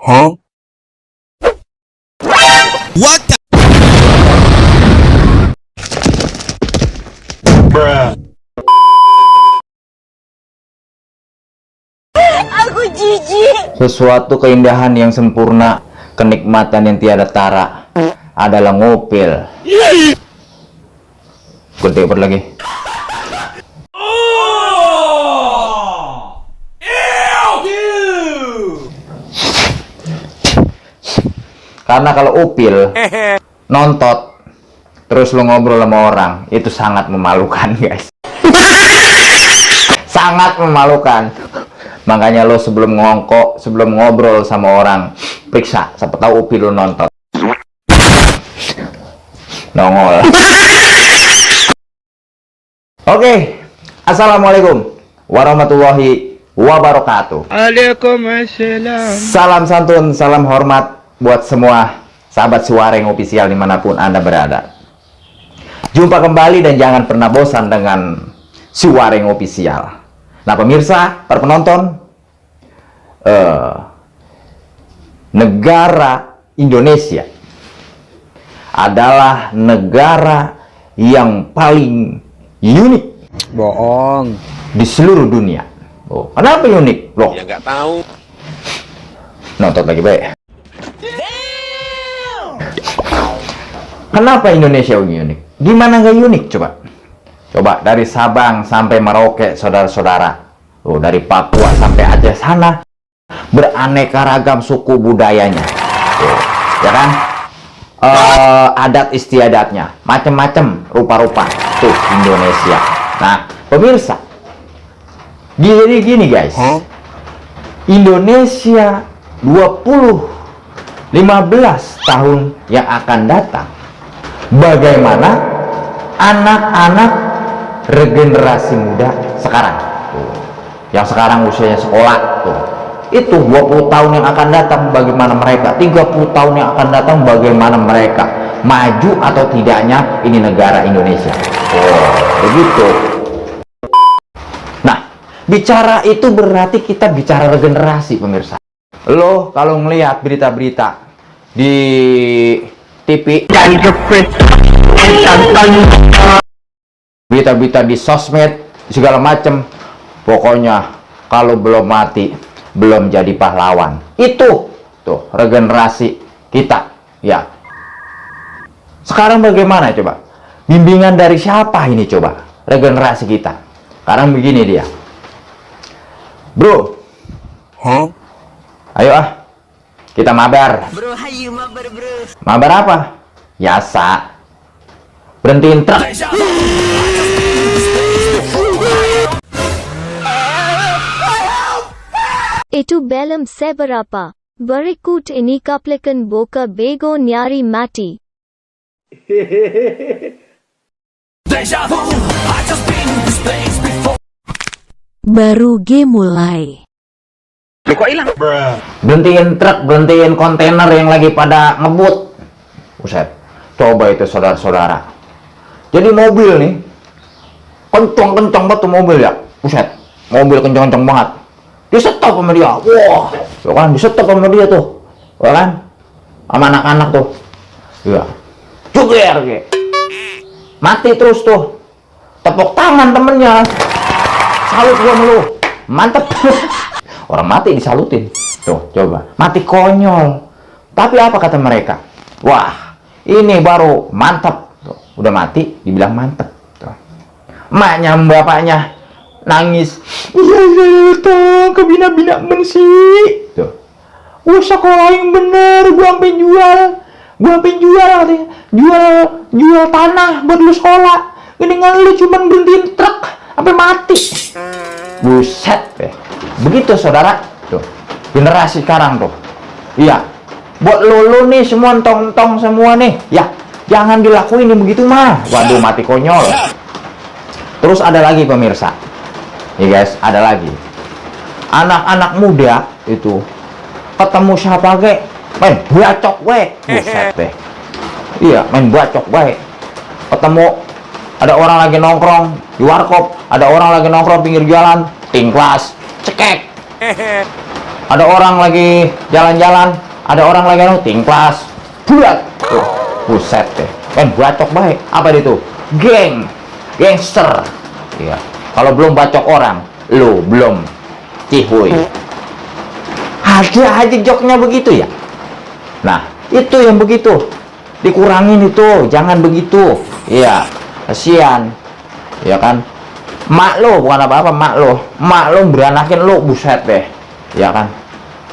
Huh? What the? Bruh. Aku jijik. Sesuatu keindahan yang sempurna, kenikmatan yang tiada tara adalah ngopil. Gede banget lagi. Karena kalau upil nontot terus lu ngobrol sama orang, itu sangat memalukan, guys. Sangat memalukan. Makanya lo sebelum ngongkok, sebelum ngobrol sama orang, periksa, siapa tahu upil lo nonton. Nongol. Oke. Assalamualaikum warahmatullahi wabarakatuh. Waalaikumsalam. Salam santun, salam hormat buat semua sahabat Suareng Official dimanapun Anda berada. Jumpa kembali dan jangan pernah bosan dengan Suareng Official. Nah pemirsa, para penonton, negara Indonesia adalah negara yang paling unik Bohong. di seluruh dunia. Oh, kenapa unik? Loh, Ya nggak tahu. nonton lagi baik. Kenapa Indonesia unik? Di mana nggak unik coba? Coba dari Sabang sampai Merauke, saudara-saudara. Oh, dari Papua sampai Aceh sana beraneka ragam suku budayanya. Oh, ya kan? Adat istiadatnya, macam-macam rupa-rupa. Tuh Indonesia. Nah, pemirsa, jadi gini guys. Indonesia 15 tahun yang akan datang, bagaimana anak-anak regenerasi muda sekarang tuh, yang sekarang usianya sekolah tuh, itu 20 tahun yang akan datang bagaimana mereka, 30 tahun yang akan datang bagaimana mereka, maju atau tidaknya ini negara Indonesia. Oh begitu. Nah bicara itu berarti kita bicara regenerasi, pemirsa. Lo kalau ngelihat berita-berita di TV, berita-berita di sosmed segala macem, pokoknya kalau belum mati belum jadi pahlawan. Itu tuh regenerasi kita ya. Sekarang bagaimana coba? Bimbingan dari siapa ini coba? Regenerasi kita sekarang begini dia, bro. Ayo kita mabar. Bro, hayu mabar bro. Mabar apa? Biasa. Berhentiin truk. Itu belum seberapa. Berikut ini cuplikan Boka Bego Nyari Mati. Baru game mulai. Bruh. Berhentiin truk, berhentiin kontainer yang lagi pada ngebut. Buset. Coba itu saudara-saudara. Jadi mobil nih, kencang-kencang banget tuh mobil ya. Buset. Mobil kencang-kencang banget. Di stop sama dia. Wah, tuh kan di stop sama dia tuh. Wah kan? Sama anak-anak tuh. Iya. Cuger kayak. Mati terus tuh. Tepuk tangan temennya. Salut gua sama lu. Mantep. Orang mati disalutin. Tuh, coba. Mati konyol. Tapi apa kata mereka? Wah, ini baru mantep. Tuh, udah mati dibilang mantep. Tuh. Emaknya, bapaknya nangis. Iya, tong kebina-bina sih. Tuh. Sekolah yang bener, gua sampai jual. Katanya. Jual tanah buat lu sekolah. Dengan lu cuman berhentiin truk sampai mati. Buset deh. Begitu saudara. Tuh. Generasi sekarang tuh. Iya. Buat lu nih semua tong semua nih. Ya, jangan dilakuin yang begitu mah. Waduh, mati konyol. Terus ada lagi pemirsa. Nih guys, ada lagi. Anak-anak muda itu ketemu siapa ge? Main bacok we. Buset deh. Iya, main bacok we. Ketemu ada orang lagi nongkrong di warkop, ada orang lagi nongkrong pinggir jalan, tingklas, cekek. Ada orang lagi jalan-jalan, ada orang lagi tingklas, buat, buset deh, kan bacok baik. Apa itu? Gangster. Iya. Kalau belum bacok orang, lo belum cihuy. Ada aja joknya begitu ya. Nah, itu yang begitu. Dikurangin itu, jangan begitu. Iya, kasihan. Ya kan? Mak lo, bukan apa-apa, mak lo beranakin lo, buset deh. Ya kan?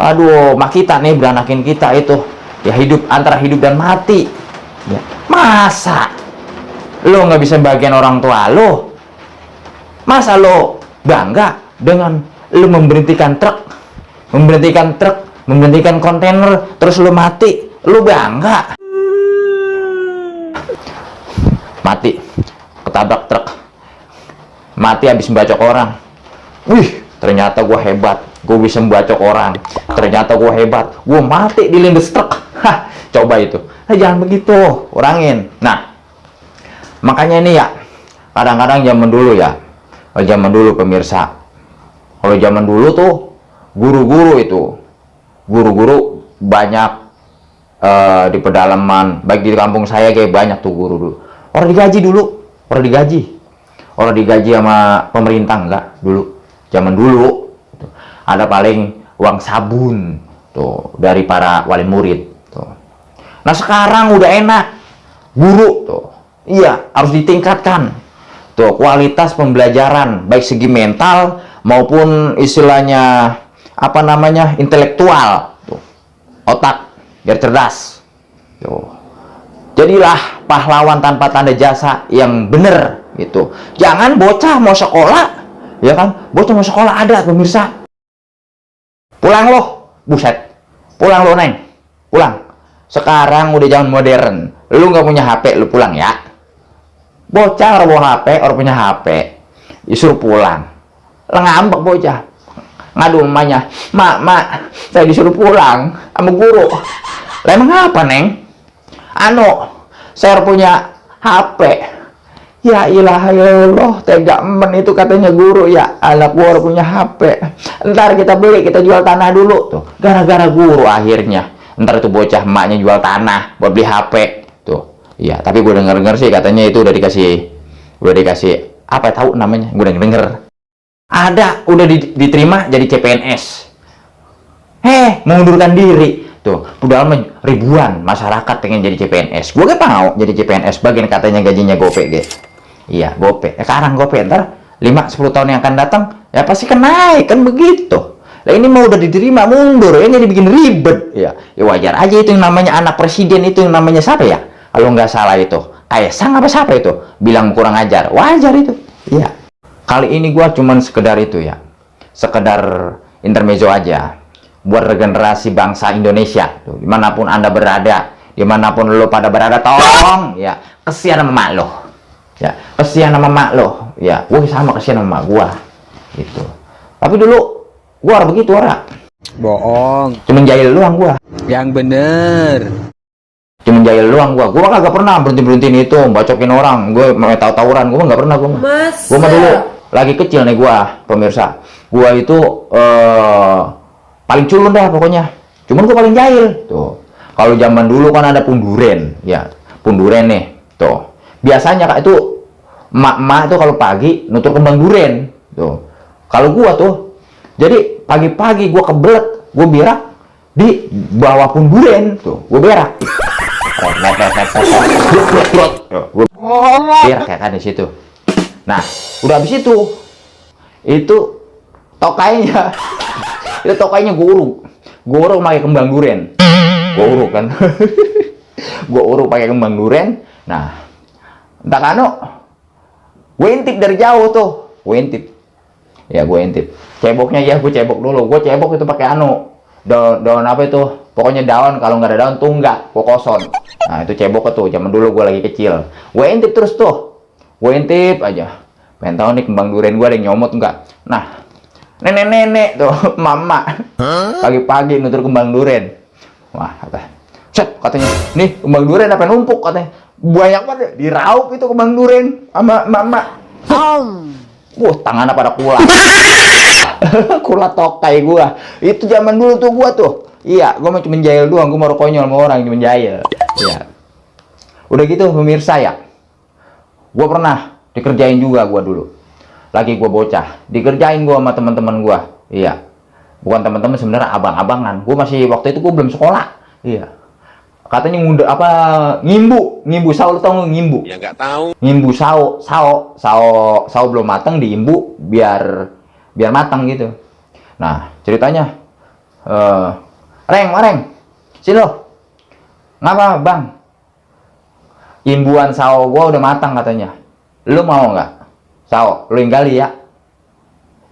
Aduh, mak kita nih beranakin kita itu. Ya hidup, antara hidup dan mati. Ya. Masa lo nggak bisa bagian orang tua lo? Masa lo bangga dengan lo memberhentikan truk, memberhentikan kontainer, terus lo mati? Lo bangga? Mati, ketabrak truk, mati habis membacok orang. Wih, ternyata gue hebat, gue bisa membacok orang. Ternyata gue hebat, gue mati dilindes truk. Hah, coba itu. Nah, jangan begitu, kurangin. Nah, makanya ini ya, kadang-kadang zaman dulu ya, zaman dulu pemirsa, kalau zaman dulu tuh guru-guru banyak di pedalaman, baik di kampung saya kayak banyak tuh guru dulu. Orang digaji sama pemerintah enggak dulu. Zaman dulu tuh, ada paling uang sabun tuh dari para wali murid tuh. Nah, sekarang udah enak. Guru tuh. Iya, harus ditingkatkan. Tuh, kualitas pembelajaran baik segi mental maupun istilahnya apa namanya? Intelektual tuh. Otak biar cerdas. Tuh. Jadilah pahlawan tanpa tanda jasa yang bener gitu. Jangan bocah mau sekolah, ya kan? Bocah mau sekolah ada pemirsa. Pulang loh, buset. Pulang lo neng, pulang. Sekarang udah zaman modern. Lu nggak punya HP, lu pulang ya. Bocah orang bawa HP, orang punya HP, disuruh pulang. Ngambek bocah, ngadu mamanya, mak, saya disuruh pulang sama guru. Lah emang apa neng? Saya punya HP. Ya ilaha illallah, tega men itu katanya guru ya. Anak gua punya HP. Ntar kita beli, kita jual tanah dulu tuh. Gara-gara guru akhirnya. Ntar itu bocah emaknya jual tanah buat beli HP tuh. Iya, tapi gue denger sih katanya itu udah dikasih apa tahu namanya? Gue denger. Ada udah diterima jadi CPNS. Mengundurkan diri. Tuh, padahal ribuan masyarakat pengen jadi CPNS. Gue gak mau jadi CPNS, bagian katanya gajinya gope, guys. Iya, gope. Sekarang gope, ntar 5-10 tahun yang akan datang, ya pasti kan naik, kan begitu. Lah ini mau udah diterima, mundur, ya jadi bikin ribet. Ya wajar aja itu yang namanya anak presiden itu yang namanya siapa ya? Kalau nggak salah itu, Kaisang apa siapa itu? Bilang kurang ajar, wajar itu. Iya. Kali ini gue cuman sekedar itu ya, sekedar intermezzo aja. Buat regenerasi bangsa Indonesia tuh, dimanapun anda berada, dimanapun lo pada berada, tolong ya, kesian sama mak lo ya, kesian sama mak lo ya, gue sama kesian sama mak gue gitu. Tapi dulu gue orang begitu orang Bohong. cuman jahil doang gue, Yang bener. cuman jahil doang gue kagak pernah berhenti itu bacokin orang, gue mau tahu-tawuran, gue nggak pernah. Gue mah dulu lagi kecil nih gue pemirsa, gue itu paling culun dah pokoknya, cuman gue paling jahil tuh. Kalau zaman dulu kan ada punduren ya, punduren nih tuh, biasanya kak itu emak-emak itu kalau pagi nutur kembang duren tuh. Kalau gua tuh jadi pagi-pagi gua kebelet, gua berak di bawah punduren tuh, gua berak gua berak kayak kan di situ. Nah udah habis itu tokainya itu tokainya gua uruk pakai kembang duren, gua uruk kan. Gua uruk pakai kembang duren. Nah entah kano gue intip dari jauh tuh, gue intip ceboknya ya, gue cebok dulu, gue cebok itu pakai daun apa itu, pokoknya daun, kalau nggak ada daun tunggak, gue koson. Nah itu cebok tuh, zaman dulu gue lagi kecil, gue intip terus tuh, gue intip aja, pengen tahu nih kembang duren gue ada yang nyomot enggak. Nah nenek-nenek tuh, mama pagi-pagi nutur kembang duren, wah kata, set katanya, nih kembang duren apa numpuk katanya, banyak banget diraup itu kembang duren sama mama. Tangannya pada pulang. Kulat tokai gua. Itu zaman dulu tuh gua tuh. Iya, gua cuma jahil doang, gua mau konyol sama orang cuma jahil. Iya. Udah gitu pemirsa ya. Gua pernah dikerjain juga gua dulu. Lagi gua bocah, dikerjain gua sama teman-teman gua. Iya. Bukan teman-teman sebenarnya abang-abangan. Gua masih waktu itu gua belum sekolah. Iya. Katanya ngimbu sao, lu tau nggak ngimbu? Ya nggak tahu. Ngimbu sao belum matang diimbu biar matang gitu. Nah ceritanya, Reng, sini lo, ngapa bang? Imbuan sao gua udah matang katanya. Lu mau nggak? Sao, lu yang gali ya?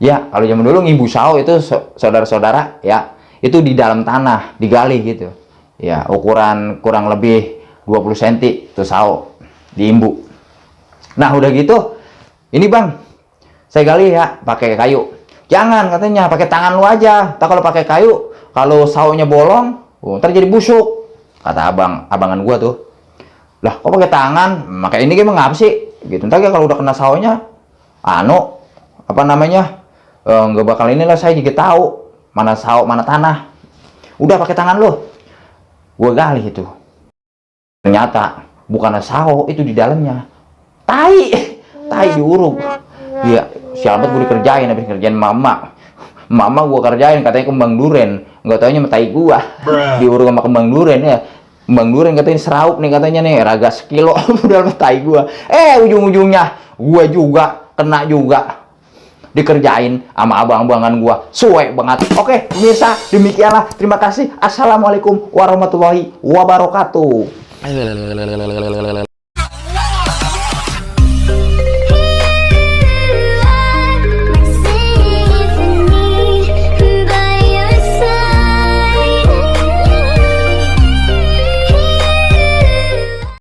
Ya, kalau zaman dulu ngimbu sao itu saudara-saudara ya, itu di dalam tanah digali gitu. Ya, ukuran kurang lebih 20 cm itu sao diimbu. Nah, udah gitu, ini bang, saya gali ya pakai kayu. Jangan katanya, pakai tangan lu aja. Tak kalau pakai kayu, kalau saonya bolong, ntar jadi busuk. Kata abangan gua tuh. Lah, kok pakai tangan? Pakai ini gimana ngapa sih? Gitu. Ntar kalau udah kena saonya, nggak bakal inilah, saya juga tahu mana sao, mana tanah. Udah pakai tangan lo. Gue gali itu, ternyata bukan sao, itu di dalamnya tai diuruk. Iya, siapa gue dikerjain, habis kerjain mama gue kerjain, katanya kembang duren, nggak taunya sama tai gue diuruk sama kembang duren ya. Kembang duren katanya seraup nih, katanya nih raga sekilo udah sama tai gue. Ujung-ujungnya gue juga kena juga, dikerjain sama abang-abangan gua, suwe banget. Oke, pemirsa, demikianlah. Terima kasih. Assalamualaikum warahmatullahi wabarakatuh.